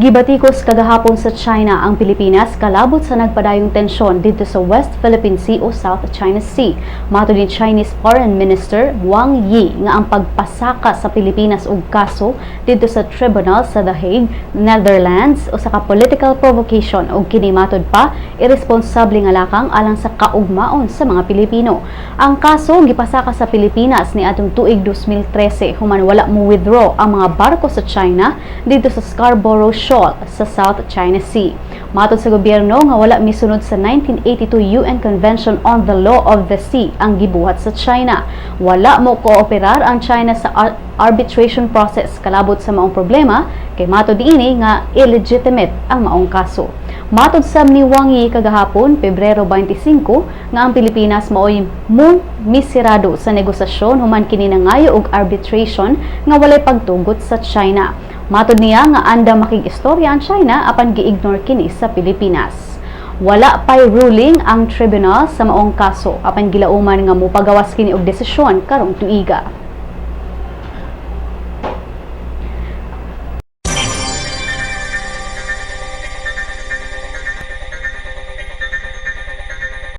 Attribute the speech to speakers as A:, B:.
A: Gibatikos kagahapon sa China ang Pilipinas kalabot sa nagpadayong tensyon didto sa West Philippine Sea o South China Sea. Matod ni Chinese Foreign Minister Wang Yi nga ang pagpasaka sa Pilipinas og kaso didto sa tribunal sa The Hague, Netherlands, usa ka political provocation ug kini, matod pa, irresponsable nga lakang alang sa kaugmaon sa mga Pilipino. Ang kaso gipasaka sa Pilipinas ni atong tuig 2013 human wala mo withdraw ang mga barko sa China didto sa Scarborough Shoal sa South China Sea. Matod sa gobyerno nga wala misunod sa 1982 UN Convention on the Law of the Sea ang gibuhat sa China. Wala mo kooperar ang China sa arbitration process kalabot sa maong problema kay matod niini nga illegitimate ang maong kaso. Matod sab ni Wang Yi kagahapon, Pebrero 25, nga ang Pilipinas maoy mo misirado sa negosasyon human kini nangayo og arbitration nga walay pagtugot sa China. Matod niya nga andam makig-istorya ang China apan gi-ignore kini sa Pilipinas. Wala pay ruling ang tribunal sa maong kaso apan gilauman nga mopagawas kini og desisyon karong tuiga.